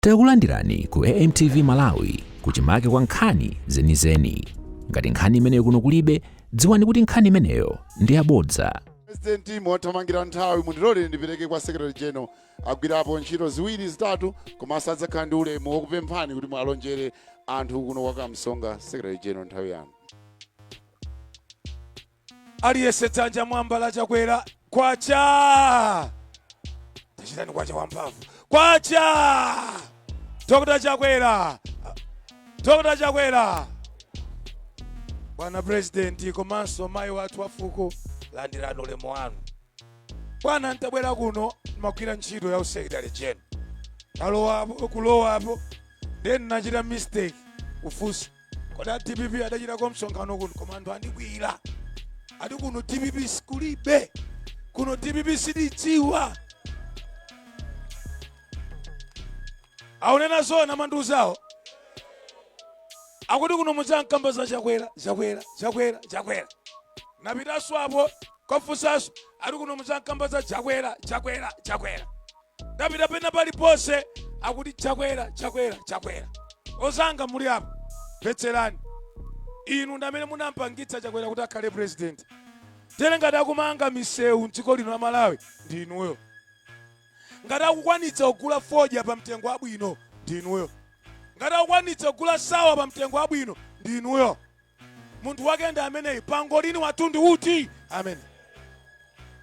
Takulandirani ku AMTV Malawi, kuchimake kwa nkhani zenizeni. Ngati nkhani imeneyo kuno kulibe, dziwani kuti nkhani imeneyo ndi yabodza. President, mothamangira nthawi, mundilole ndipereke kwa Secretary General, agwirapo ntchito ziwiri zitatu, komanso adzakhala ndi ulemu wokupemphani kuti mualonjere anthu kuno kwa Kamsonga. Secretary General, nthawi yanu. Aliyense dzanja mwamba la Chakwera. Kwacha! Tachitani kwacha wamphamvu. Kwacha! Dr Chakwera, Dr Chakwera! Bwana President komanso mayi wathu wafuko, landirani ulemu wanu. Bwana, ntabwera kuno ndimagwira ntchito ya usekretary general. Talowapo, kulowapo then nachita mistake kufunsa, "Kodi a DPP adachitako msonkhano kuno?" Koma anthu andikwira, ati kuno DPP sikulibe, kuno DPP sididziwa. Aunena zona mandiuzawo, akuti kuno muzankamba za Chakwera, Chakwera, Chakwera, Chakwera. Napitanso apo kafunsanso, ati kuno muzankamba za Chakwera, Chakwera, Chakwera. Ndapita pena paliponse, akuti Chakwera, Chakwera, Chakwera. Ozanga muli apo, mvetserani. Inu ndi amene munampangitsa Chakwera kuti akhale president. Tere ngati akumanga misewu mdziko lino la Malawi, ndi inuyo. Ngati akukwanitsa kugula fodya pa mtengo wabwino, ndi inuyo. Ngati akukwanitsa kugula sawa pa mtengo wabwino, ndi inuyo. Munthu wake ndi ameneyi. Pangolini watundu uti amene?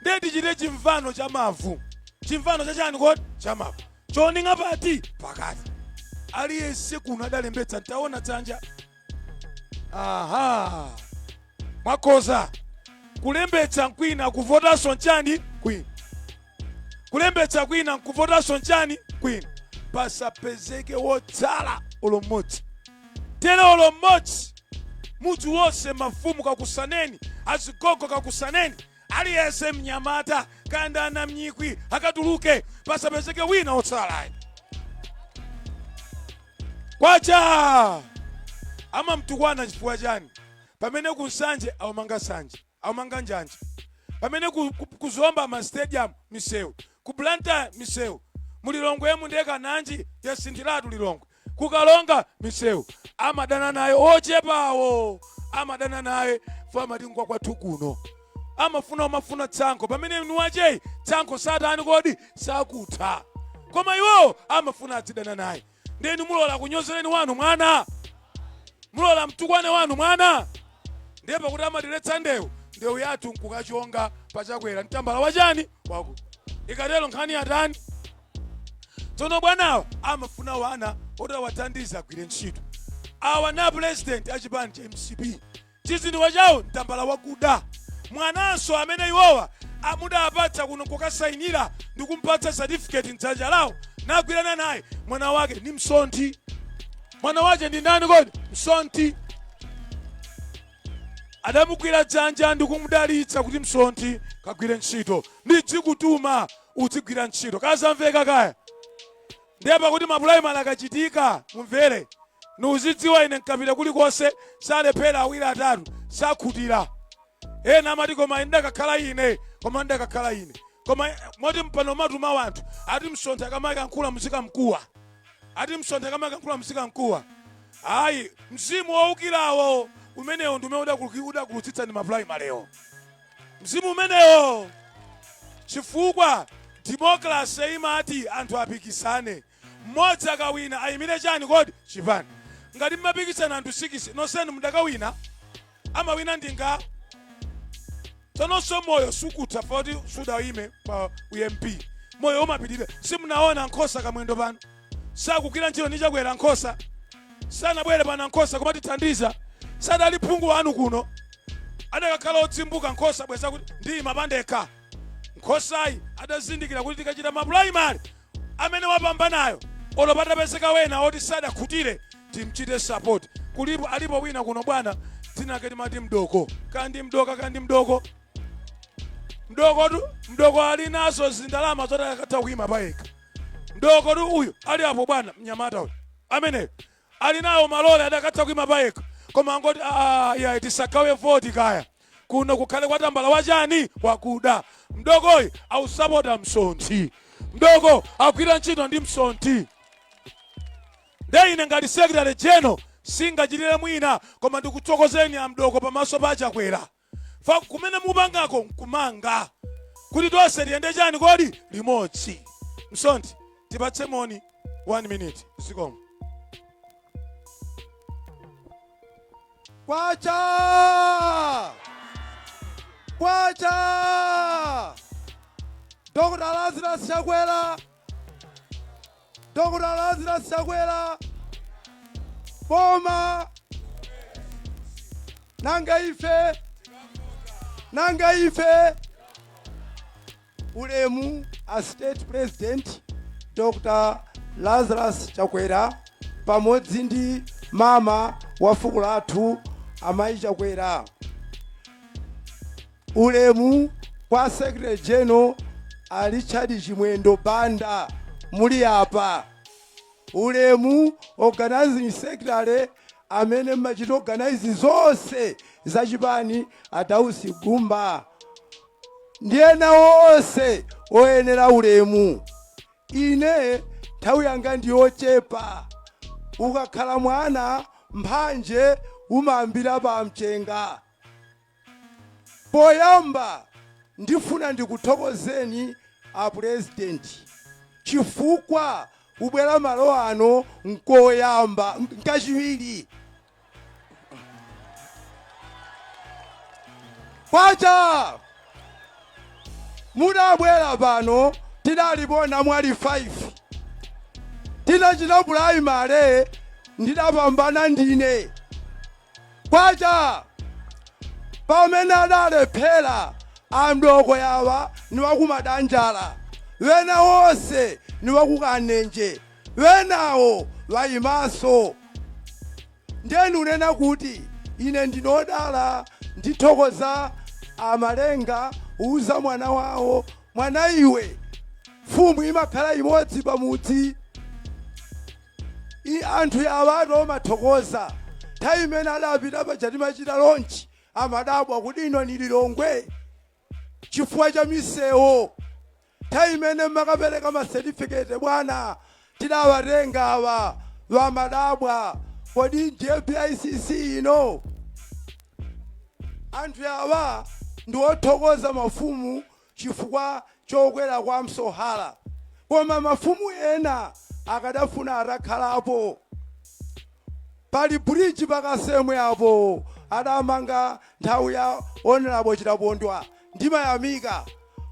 Ndiye tichite chimvano cha mavu. Chimvano cha chani kodi? Cha mavu. Choning'a pati? Pakati. Aliyense kuno adalembetsa, ntaona dzanja. Aha, mwakhoza kulembetsa nkwina, kuvotanso nchani? Kwina. Kulembetsa kwina, nkuvotanso nchani? Kwina. Pasapezeke wotsala olo mmodzi, tere olo mmodzi. Mudzi wonse, mafumu kakusaneni, azigogo kakusaneni, aliyense mnyamata kanda ana mnyikwi akatuluke, pasapezeke wina wotsalayo. Kwacha! Amamtukwana chifukwa chani, pamene ku Nsanje aumanga sanje, aumanga njanja, pamene ku Zomba ma stadium, misewu, ku Blantyre misewu, mulilongwemu ndekananji yasinthiratu Lilongwe, kukalonga misewu? Amadana naye ochepawo, amadana naye fo amati ngwa kwathu kuno. Amafuna umafuna tsankho, pamene nuwacheyi tsankho satani kodi sakutha, koma iwowo amafuna adzidana naye. Ndeni mulola kunyozereni wanu mwana? Mulola mtukwane wanu mwana? Ndiye pakuti amatiletsa ndewu, ndewu yathu nkukachonga pachakwera mtambala wachani wako. Ikatero nkhani yatani tsono? Bwanawa amafuna wana oti awathandize agwire ntchito. Awa na president achipani cha MCP, chizindikiro chawo mtambala wakuda. Mwananso amene iwowa amudapatsa kuno kukasayinira ndi kumpatsa certificate mdzanja lawo nagwirana naye, mwana wake ni Msonthi. Mwana wake ndi ndani kodi? Msonthi. Adamugwira dzanja ndi kumudalitsa kuti, "Msonthi, kagwire ntchito, ndidzikutuma uzigwira ntchito." Kazamveka kaya. Ndiye pakuti maprimary akachitika, mumvere, nuzidziwa ine nkapita kulikonse salephera awiri atatu sakhutira. Ena amati, "Koma ndakakhala ine, koma ndakakhala ine." Koma moti mpano matuma wanthu ati, "Msonthi akamakankhula muzikamkuwa," ati, "Msonthi akamakankhula muzikamkuwa." Ayi, mzimu wowukirawo umenewo ndi umene udakulutsitsa ndi maprimarywo, mzimu umenewo, chifukwa democracy imati anthu apikisane, mmodzi akawina ayimire chani kodi? Chipani. Ngati mmapikisana anthu 6, nonsenu mudakawina? Amawina ndinga? Tsononso moyo sukutha foti sudayime pa uMP, moyo umapitirira. Simunaona Nkhosa Kamwendo pano sakugwira ntchito ndi Chakwera? Nkhosa sanabwere pana, Nkhosa kumatithandiza, sadali phungu wanu kuno. Adakakhala odzimbuka Nkhosa, bweza kuti ndiyima pandekha. Nkhosayi adazindikira kuti tikachita maprimary, amene wapambanayo, olo patapezeka wena oti sadakhutire, timchite support. Kulipo, alipo wina kuno bwana, dzina lake timati Mdoko, kandi Mdoka, kandi Mdoko, Mdoko tu. Mdoko ali nazo zindalama zoti akatha kuyima payekha. Mdoko tu uyu ali apo bwana, mnyamata uyu ameneyo ali nawo malole, adakatha kuyima payekha, koma angoti, "Ah, iya, tisagawe voti kaya, kuno kukhale kwa tambala wachani? Wakuda." Mdokoyi ausapota Msonthi. Mdoko agwira ntchito ndi Msonthi. Nde ine ngati secretary general singachitire mwina koma ndikuthokozeni amdoko pamaso pa Chakwera fa kumene mupangako nkumanga kuti tonse tiyende chani kodi limodzi. Msonthi, tipatse moni 1 minute, zikomo. Kwacha! Kwacha! Dr. Lazarus Chakwera! Dr. Lazarus Chakwera! Boma! Nanga ife! Nanga ife! Ulemu a State President Dr. Lazarus Chakwera pamodzi ndi mama wa fuko lathu Amayi Chakwera. Ulemu kwa Secretary General a Richard Chimwendo Banda muli apa. Ulemu organizing secretary amene mmachita organize zonse za chipani a Dausi Gumba ndi ena onse oyenera ulemu. Ine nthawi yanga ndi yochepa. Ukakhala mwana mphanje umayambira pa mchenga. Poyamba ndifuna ndikuthokozeni a Purezidenti chifukwa kubwera malo ano nkoyamba, nkachiwiri. Kwacha! Mudabwera pano tidalipo namwali 5. Tinachita pulaimale ndidapambana ndine. Kwacha! Pamene adalephera amdoko yawa ni wakumadanjala, wena wonse ni wakukanenje, wenawo wayimaso. Ndiye ndikunena kuti ine ndine odala, ndithokoza amalenga uza mwana wawo, mwana iwe, mfumu imakhala imodzi pamudzi. I anthu awa atomathokoza nthawi imene adapita paja timachita launch amadabwa kuti ino ni Lilongwe chifukwa cha misewu. Nthawi imene mmakapereka ma certificate bwana tidawatenga awa wamadabwa kodi ndiye BICC ino. Anthu awa ndi othokoza mafumu chifukwa chokwera kwa msohala koma mafumu ena akadafuna atakhalapo. Pali bridge pa Kasemwe apo adamanga nthawi ya Honourable Chitapondwa ndimayamika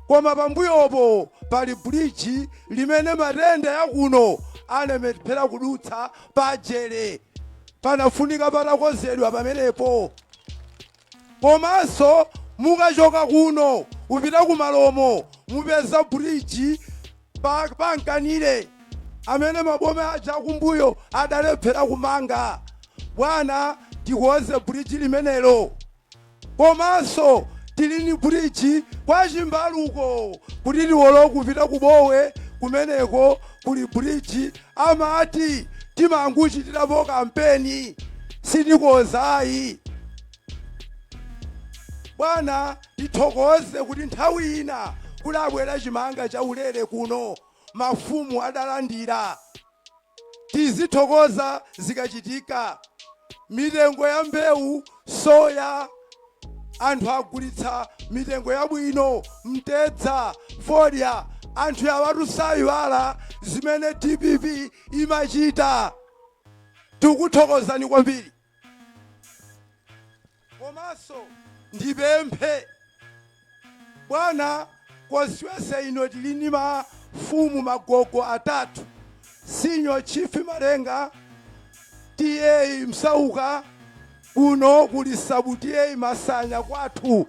koma pambuyopo pali bridge limene matenda ya kuno alephera kudutsa pa Jere panafunika patakozedwa pamenepo. Komanso mukachoka kuno kupita ku Malomo mupeza bridge pa Nkanire amene maboma aja akumbuyo adalephera kumanga. Bwana tikoze bridge limenelo. Komanso tili ni bridge kwa Chimbaluko kuti tiwoloke kupita ku Bowe kumeneko kuli bridge amati timangochitirapo kampeni sitikoza ayi. Bwana tithokoze kuti nthawi ina kudabwera chimanga chaulere kuno mafumu adalandira. Tizithokoza zikachitika. Mitengo ya mbewu, soya, anthu agulitsa mitengo yabwino, mtedza, fodya, anthu awatu sayiwala zimene dpp imachita. Tikuthokozani kwambiri. Komanso ndipemphe bwana constituency ino tili ndi mafumu magogo atatu, Senior Chief Malenga, TA Msauka, kuno kuli sub TA Masanya kwathu,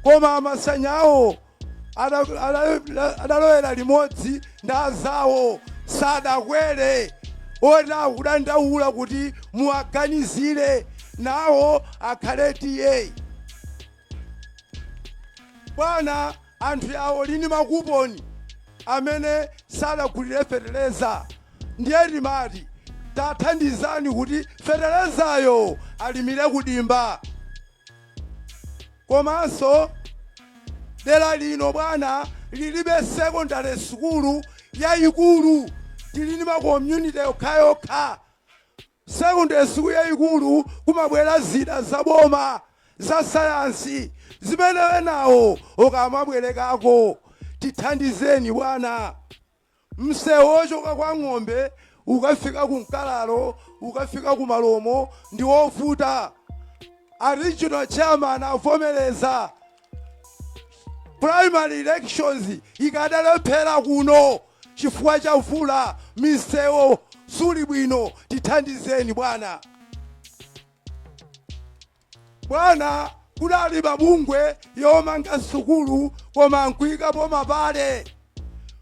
koma Masanyawo adalowera limodzi ndi azawo sadakwere oti akudandaula kuti muwaganizire nawo akhale TA. Bwana anthu yawo lini makuponi amene sadagulire feteleza ndiye timati tathandizani kuti fetelezayo alimire kudimba. Komanso dera lino bwana lilibe secondary sukulu yayikulu. Tili ndi ma community yokhayokha. Secondary school yayikulu kumabwera zida zaboma za sayansi zimene wenawo ukamabwerekako. Tithandizeni bwana. Msewu wochoka kwa Ng'ombe ukafika ku Mkalalo, ukafika ku Malomo ndi wovuta. A regional chairman avomereza. Primary elections ikadalephera kuno chifukwa cha mvula, misewu suli bwino. Tithandizeni bwana. Bwana, kudali mabungwe yomanga sukulu koma nkuyikapo mapale.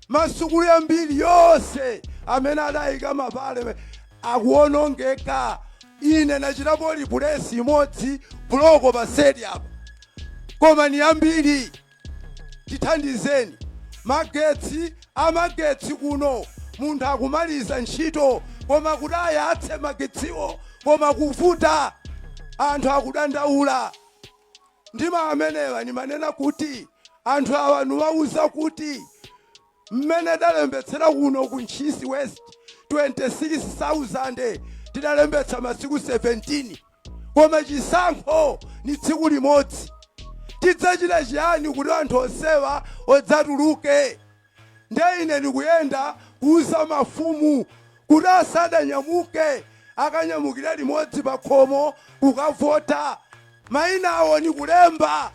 Masukulu ambiri yonse amene adayika mapale akuwonongeka. Ine nachitapo replace imodzi block pasedi apa, koma ni ambiri. Tithandizeni. Magetsi, amagetsi kuno munthu akumaliza ntchito koma kuti ayatse magetsiwo koma kuvuta, anthu akudandaula. Ndima amenewa nimanena kuti anthu awa niwauza kuti mmene dalembetsera kuno ku Ntchisi West 26,000 tidalembetsa masiku 17, koma chisankho ni tsiku limodzi. Tidzachita chiyani kuti anthu onsewa odzatuluke? Nde ine ndikuyenda kuuza mafumu kuti asadanyamuke, akanyamukire limodzi pa khomo kukavota. Mayina awo nikulemba,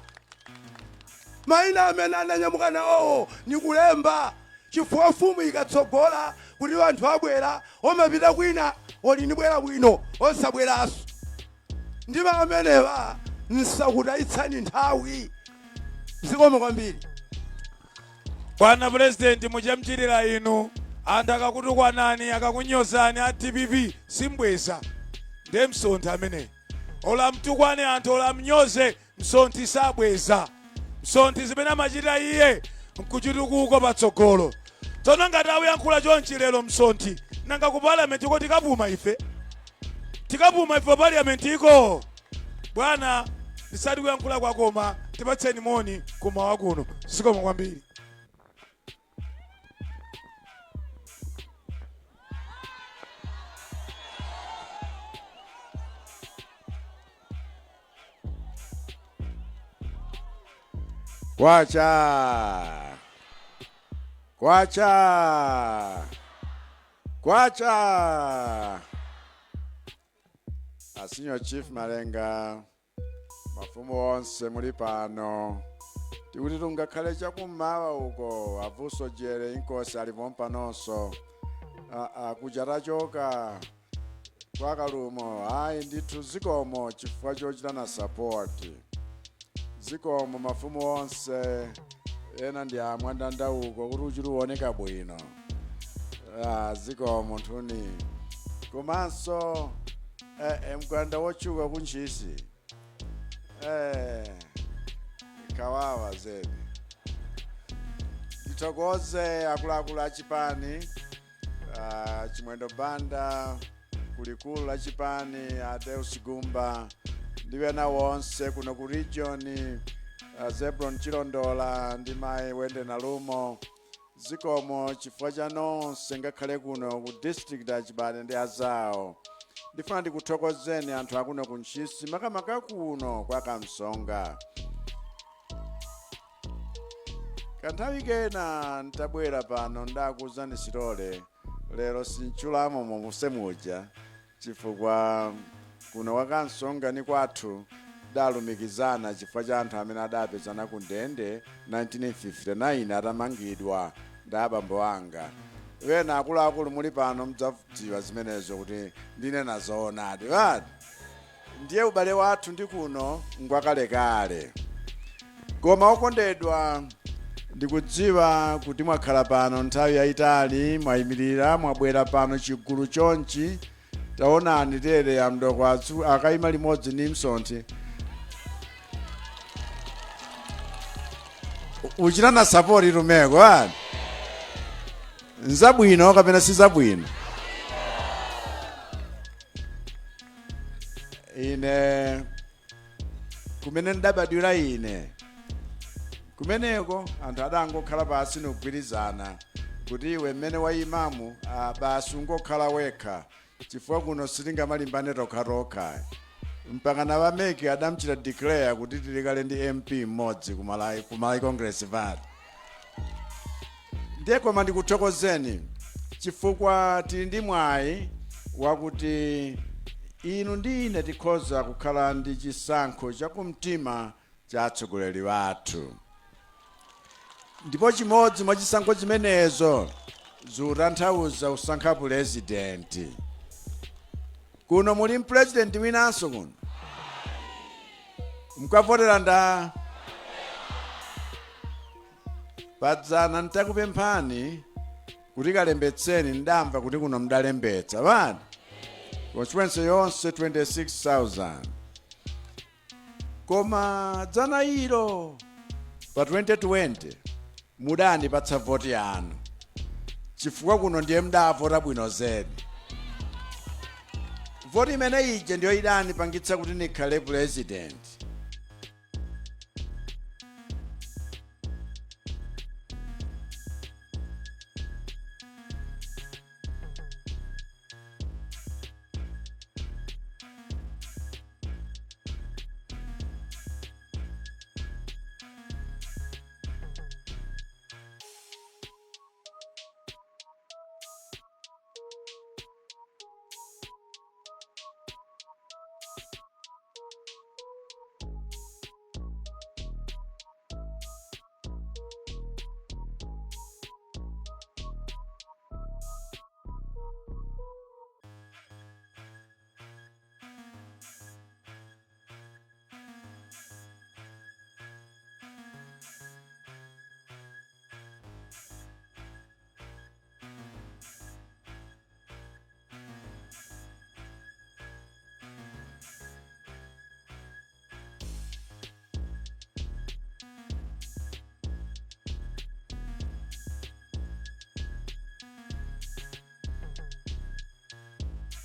mayina amene ananyamuka nawowo nikulemba, chifukwa mfumu ikatsogola kuti anthu abwera, omapita kwina olinibwera bwino osabweranso. Ndima amenewa nsakutayitsani nthawi. Zikomo kwambiri. Bwana Purezidenti, muchamchirira inu anthu akakutukwanani, akakunyozani a DPP simbweza. Ndiye Msonthi ameneyi. Ola mtukwane anthu, ola mnyoze, Msonthi sabweza. Msonthi zimene amachita iye nkuchitukuko patsogolo. Tsono ngati akuyankhula chonchi lero Msonthi, nanga ku parliament ko tikapuma ife? Tikapuma ife parliament iko? Bwana, ndisati kuyankhula kwakoma, tipatseni moni kumawa kuno. Zikomo kwambiri. Kwacha! Kwacha! Kwacha! A Senior Chief Malenga, mafumu onse muli pano, tikuti tungakhale chakummawa uko, avuso jere inkosi alipo panonso. Kuja tachoka kwa Kalumo, ayi ndithu zikomo chifukwa chochitana support. Zikomo mafumu onse, ena ndi amwandanda uko kuti uchiti uoneka bwino. Zikomo nthuni. Komanso mgwanda wochuka kuntchisi kawawa zedi. Tithokoze akuluakulu a chipani, Chimwendo Banda kulikulu la chipani, Adeus Gumba ndi ena wonse kuno ku region, Zebron Chilondola ndi mayi Wende Nalumo. Zikomo chifukwa cha nonse, ngakhale kuno ku district achibale ndi azawo. Ndifuna ndikuthokozeni anthu akuno ku Ntchisi, makamaka kuno kwa Kamsonga. Kanthawi kena ntabwera pano ndakuwuzani sitole, lero sinchulamo momuse muja, chifukwa kuno kwa Kamsonga ni kwathu dalumikizana chifukwa cha anthu amene adapezana ku ndende 1959 atamangidwa ndi abambo anga. Wena akuluakulu muli pano mudzadziwa zimenezo kuti ndinena zoonadi wati. Ndiye ubale wathu ndi kuno ngwakalekale. Koma okondedwa, ndikudziwa kuti mwakhala pano nthawi yayitali, mwayimirira, mwabwera pano chigulu chonchi. Taonani tere amdoko akayima limodzi ndi Msonthi. Uchitana support tumeko ani nzabwino kapena si zabwino? Ine kumene ndabadwira ine kumeneko anthu adangokhala pasi nogwirizana. Kuti iwe mmene wayimamu, basi ungokhala wekha, chifukwa kuno sitingamalimbane tokhatokha. Mpaka na va MEC adamchita declare kuti tilikale ndi MP mmodzi ku Malawi Congress Party. Ndiye koma ndikuthokozeni chifukwa tili ndi mwayi wakuti inu ndi ine tikhoza kukhala ndi chisankho chakumtima cha atsogoleri wathu, ndipo chimodzi mwa chisankho chimenezo zikutanthauza kusankha purezidenti. Kuno muli mpurezidenti winanso kuno mukavotera nda padzana. Ntakupemphani kuti kalembetseni, ndamva kuti kuno mdalembetsa vani constituency yonse 26,000. Koma dzana ilo pa 2020 mudandipatsa voti yanu, chifukwa kuno ndiye mdavota bwino zedi. Voti imene ija ndiyo idandipangitsa kuti ndikhale president.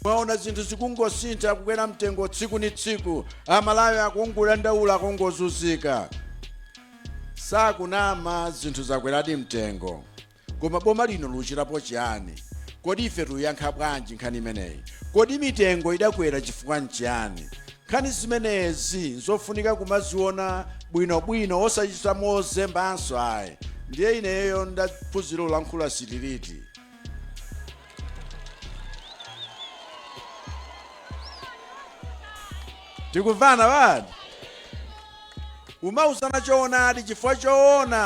Mwaona zinthu zikungosintha, kukwera mtengo tsiku ni tsiku. Amalawi akungodandaula, akungozunzika. Sakunama, zinthu zakweradi mtengo, koma boma lino luchitapo chiyani? Kodi ife tuyankha bwanji nkhani imeneyi? Kodi mitengo idakwera chifukwa nchiyani? Nkhani zimenezi nzofunika kumaziona bwinobwino, osachita mozembanso ayi. Ndiye ineyo ndaphunzira ulankhula straight. Tikumvana wadi? Umauzana choonadi, chifukwa choona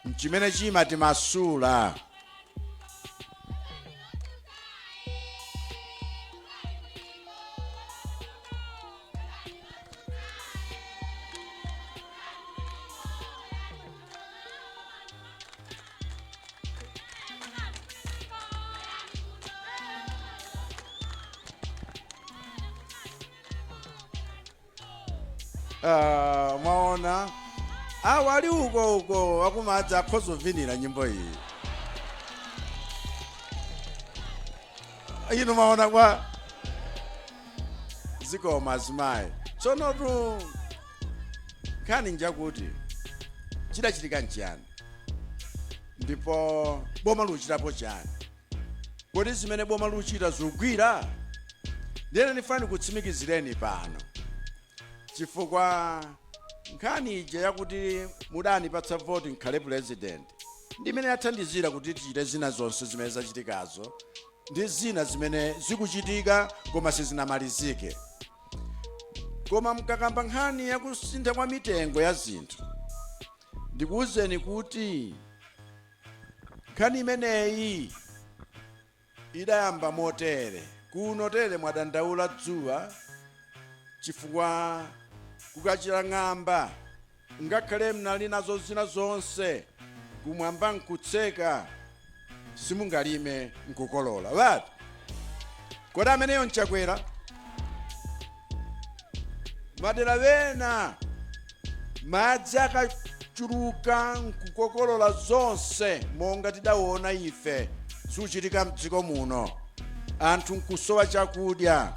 nchimene chimatimasula. Ah, mwaona awa ali uko uko akumadzi akhoza kuvinira nyimbo iyi. Inu mwaona kwa zikoma azimayi. Tsono tu nkhani njakuti chidachitika nchiyani, ndipo boma luchitapo chani? Kodi zimene boma luchita zikugwira? Ndiyene ndifani kutsimikizireni pano, chifukwa nkhani ija yakuti mudanipatsa voti nkhale president ndi imene yathandizira kuti tichite zina zonse zimene zachitikazo ndi zina zimene zikuchitika koma sizinamalizike. Koma mkakamba nkhani yakusintha kwa mitengo ya zinthu, ndikuwuzeni kuti nkhani imeneyi idayamba motere. Kuno tere mwadandaula dzuwa, chifukwa kukachita ng'amba, ngakhale mnali nazo zina zonse, kumwamba nkutseka, simungalime nkukolola wati. Kodi ameneyo nchakwera? Madera wena madzi akachuluka nkukokolola zonse, monga tidaona ife zikuchitika mdziko muno, anthu nkusowa chakudya.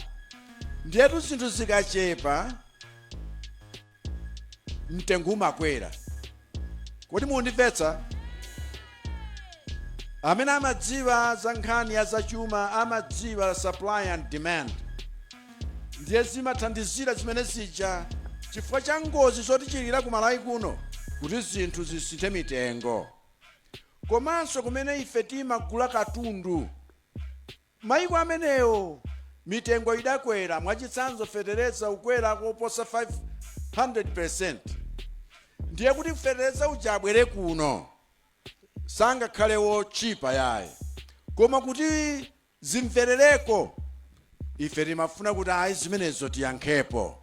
Ndiyetu zinthu zikachepa, mtengo umakwera. Kodi mundimvetsa? Amene amadziwa za nkhani ya zachuma amadziwa supply and demand. Ndiye zimathandizira zimene zija chifukwa cha ngozi zotichilira ku Malawi kuno kuti zinthu zisinthe mitengo. Komanso kumene ife timagula katundu, maiko amenewo mitengo idakwera. Mwachitsanzo, fetereza ukwera koposa 500%. Ndiye kuti fetereza uja abwere kuno sangakhale wochipa yayi, koma kuti zimverereko ife timafuna kuti ayi, zimenezo tiyankhepo.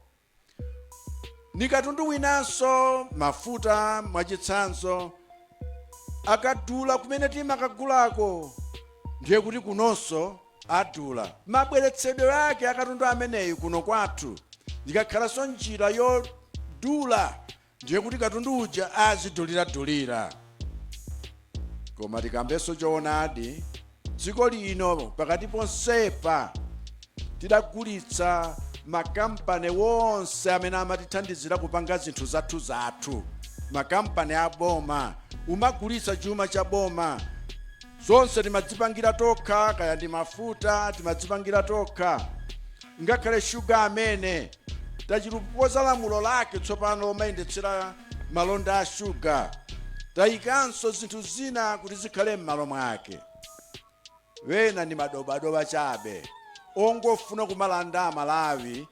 Ni katundu winanso, mafuta mwachitsanzo, akadula kumene timakagulako, ndiye kuti kunonso adula. Mabweretsedwe ake akatundu ameneyi kuno kwathu ndikakhalanso njira yodula, ndiye kuti katundu uja azidulira-dulira. Koma tikambenso choonadi, dziko lino pakati ponsepa tidagulitsa makampani wonse amene amatithandizira kupanga zinthu zathu zathu, makampani aboma. Umagulitsa chuma cha boma zonse, timadzipangira tokha. Kaya ndi mafuta, timadzipangira tokha. Ngakhale shuga amene tachitukuza, lamulo lake tsopano lomayendetsera malonda a shuga, tayikanso zinthu zina kuti zikhale m'malo mwake. Wena ndi madobadoba chabe ongofuna kumalanda Amalawi,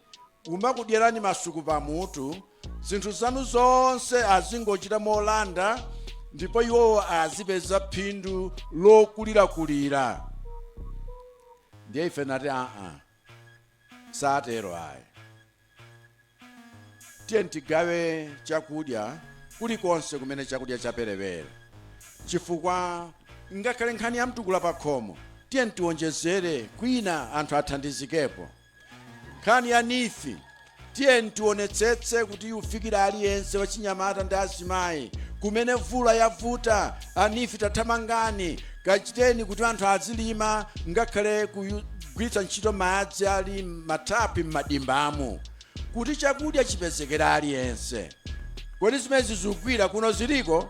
umakudyerani masuku pamutu. Zinthu zanu zonse azingochita molanda, ndipo iwowo azipeza phindu lokulirakulira. Ndiye ife nati, aa, satero ayi, tiye tigawe chakudya kulikonse kumene chakudya chaperewera, chifukwa ngakhale nkhani ya mtukula pa khomo, tiye tionjezere kwina anthu athandizikepo. Nkhani ya NEEF, tiye tionetsetse kuti ufikira aliyense wachinyamata ndi azimayi. Kumene mvula yavuta, a NEEF tathamangani, kachiteni kuti anthu azilima, ngakhale kugwiritsa ntchito madzi ali mathapi m'madimbamo, kuti chakudya chipezekera aliyense. Kodi zimezi zikugwira kuno ziliko?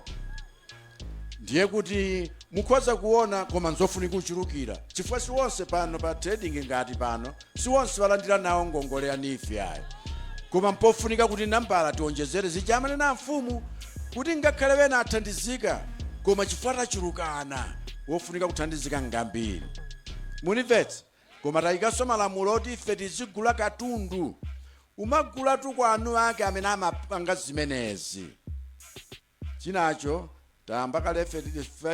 Ndiye kuti mukhoza kuona, koma nzofunika kuchulukira, chifukwa si wonse pano pa trading ngati pano, si wonse walandira nawo ngongole ya NEEF ayi. Koma mpofunika kuti nambala tionjezere, zichamanena mfumu kuti ngakhale wena athandizika, koma chifukwa tachulukana, wofunika kuthandizika ngambiri. Munimvetsa? Koma tayikanso malamulo oti ife tizigula katundu, umagula tu ake amene amapanga zimenezi. Chinacho, tayamba kale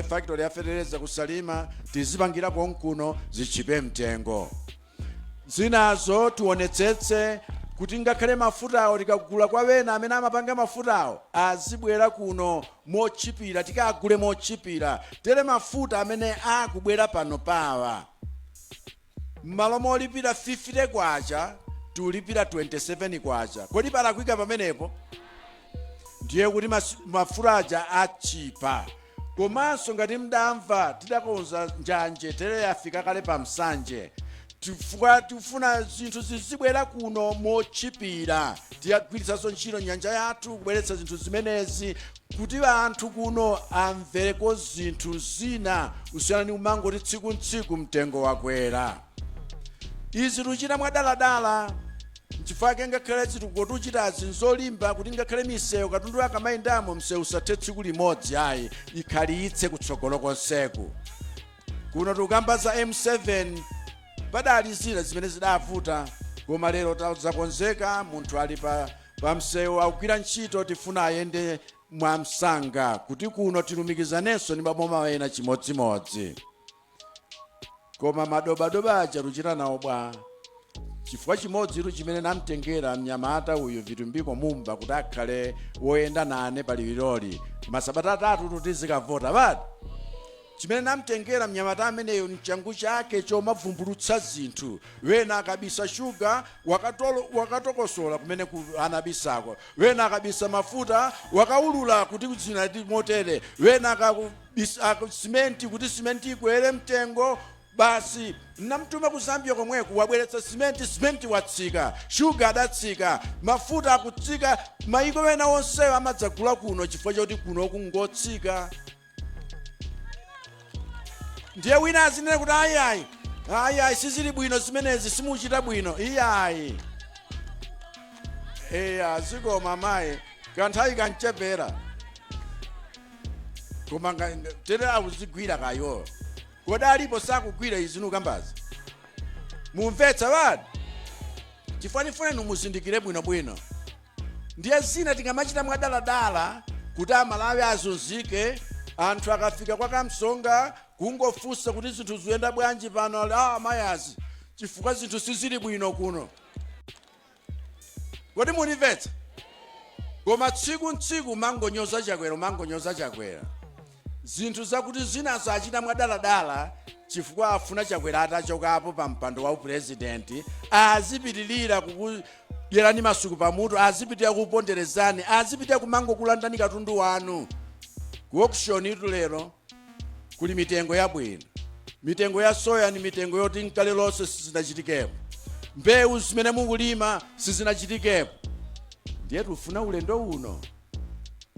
factory ya fetereza kusalima, tizipangira konkuno, zichipe mtengo. Zinazo tionetsetse kuti ngakhale mafutawo tikagula kwa wena amene amapanga mafutawo, azibwera kuno mochipira, tikagule mochipira. Tere mafuta amene akubwera pano pawa, m'malo molipira 50 kwacha tiulipira 27 kwacha. Kodi palakwika pamenepo? Ndiye kuti mafuta aja achipa. Komanso ngati mdamva, tidakonza njanje, tere yafika kale pa Msanje, chifukwa tikufuna zinthu zizibwera kuno mochipira. Tiyagwiritsanso ntchito nyanja yathu kubweretsa zinthu zimenezi kuti anthu kuno amvereko zinthu zina kusiyana ndi kumangoti tsiku ntsiku mtengo wakwera. Izi tikuchita mwadaladala, nchifukwa ngakhale zitukuko tuchitazi nzolimba, kuti ngakhale misewu, katundu akamayendamo msewu usathe tsiku limodzi ayi, ikhalitse kutsogolo konseku. Kuno tikukamba za M7, padali zina zimene zidavuta, koma lero zakonzeka. Munthu ali pa msewu akugwira ntchito, tifuna ayende mwamsanga kuti kuno tilumikizanenso ndi maboma ena chimodzimodzi. Koma madobadoba aja tuchita nawo bwa? Chifukwa chimodzi chimene namtengera mnyamata uyu Vitumbiko Mumba kuti akhale woyenda nane paliwiroli, masabata 3 tutizikavota pati, chimene namtengera mnyamata ameneyo mchangu chake chomavumbulutsa zinthu. Wena akabisa shuga, wakatokosola kumene anabisako. Wena akabisa mafuta, wakaulula kuti zina motere. Wena akabisa simenti, kuti simenti ikwere mtengo, basi namtuma ku Zambia komweko, wabweretsa simenti, simenti watsika, shuga adatsika, mafuta akutsika. Maiko wena onsewo amadzagula kuno chifukwa choti kuno kungotsika. Ndiye wina azinene kuti ayi, ayi, ayi, ayi, sizili bwino zimenezi, simuchita bwino, iyayi. Eya, zikoma mayi, kanthawi kanchepera koma tere akuzigwira kayo. Kodi alipo sakugwira izi nukambazi? Mumvetsa badi? Chifukwa nifuna inu muzindikire bwinobwino. Ndiye zina tingamachita mwadaladala kuti Amalawi azunzike. Anthu akafika kwa Kamsonga kungofunsa kuti zinthu zikuyenda bwanji pano, ali ah, mayazi, chifukwa zinthu sizili bwino kuno. Kodi munimvetsa? Koma tsiku ntsiku mangonyoza Chakwera, mangonyoza Chakwera, zinthu zakuti zinazo achita mwadaladala chifukwa afuna Chakwera atachokapo pa mpando wa upurezidenti azipitilira kukudyerani masuku pamutu, azipitilira kuponderezani, azipitilira kumangokulandani katundu wanu. Ku auction itu lero kuli mitengo yabwino. Mitengo ya soya ni mitengo yoti nkale lonse sizinachitikepo. Mbewu zimene mukulima sizinachitikepo. Ndiye tifuna ulendo uno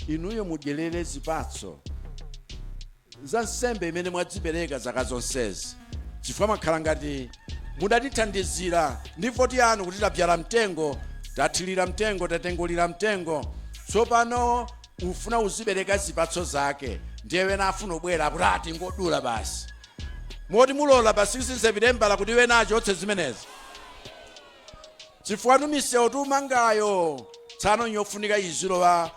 inuyo mudyerere zipatso za nsembe imene mwadzipereka zaka zonsezi, chifukwa mwakhala ngati mudatithandizira ndi voti yanu kuti tabyala mtengo, tathirira mtengo, tatengulira mtengo. Tsopano ufuna uzibereka zipatso zake. Ndiye wena afuna ubwera akuti ati ngodula basi, moti mulola pa 16 Sepitembala kuti wena achotse zimenezi? Chifukwa misewu tumangayo tsano yofunika izilowa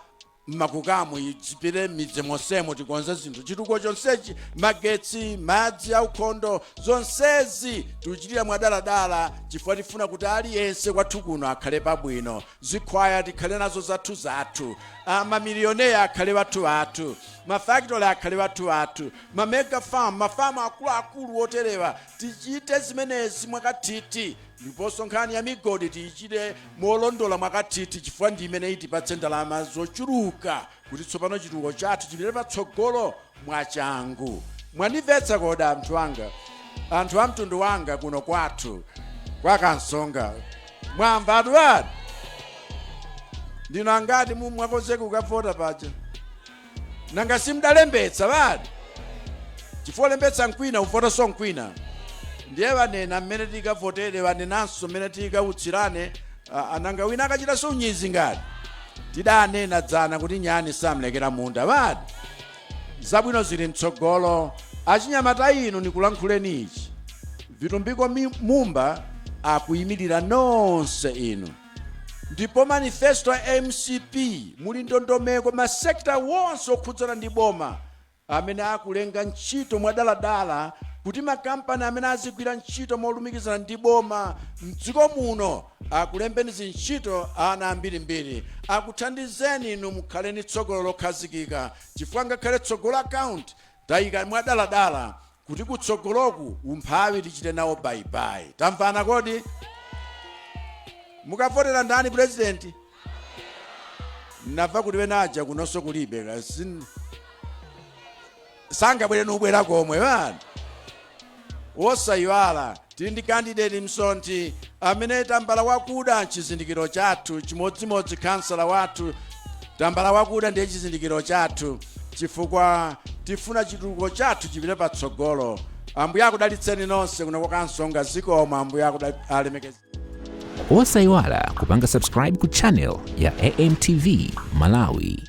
mmakukamu, izipite m'midzi monsemo, tikonze zinthu, chitukuko chonsechi, magetsi, madzi aukhondo, zonsezi tikuchitira mwadaladala chifukwa tifuna kuti aliyense kwathu kuno akhale pabwino. Zikhwaya tikhale nazo zathu zathu, mamilioneya akhale wathu athu, mafactory akhale wathu athu, mamega farm, mafamu akuluakulu oterewa. Tichite zimenezi mwakathithi. Ndiponso nkhani ya migodi tiyichite molondola mwakathithi, chifukwa ndi imene itipatse ndalama zochuluka kuti tsopano chitukuko chathu chipite patsogolo mwachangu. Mwanimvetsa kodi, anthu anga, anthu a mtundu wanga kuno kwathu kwa Kansonga? Mwamva atu ati ndino angati mwakonzeka kukavota paja? Nanga simudalembetsa badi? Chifukwa lembetsa nkwina, uvotanso nkwina. Ndiye vanena mmene tikavotere, vanenanso mmene tikautsirane. Nanga wina akachitanso unyizi ngati tidanena dzana kuti nyani samlekera munda badi. Zabwino zili mtsogolo. Achinyamata inu, nikulankhuleni ichi: Vitumbiko Mumba akuyimirira nonse inu, ndipo manifesto ya MCP muli ndondomeko masekta wonse okhudzana ndi boma amene akulenga ntchito mwadaladala, kuti makampani amene azigwira ntchito molumikizana ndi boma mdziko muno akulembeni zintchito ana ambirimbiri, akuthandizeni inu mukhaleni tsogolo lokhazikika, chifukwa ngakhale tsogolo account tayika mwadaladala kuti kutsogoloku umphawi tichite nawo bye-bye. Tamvana kodi? Mukavotera ndani president? Nabva kuti wenaja kunonso kulibe sangabwere nubwera komwe bana. Wosayiwala, tili ndi candidate Msonthi amene tambala wakuda nchizindikiro chathu, chimodzimodzi kansala wathu tambala wakuda ndiye chizindikiro chathu, chifukwa tifuna chitukuko chathu chipite patsogolo. Ambuye akudalitseni nonse kuno kwa Kansonga. Zikomo, Ambuye alemekeze. Osayiwala kupanga subscribe ku channel ya AMTV Malawi.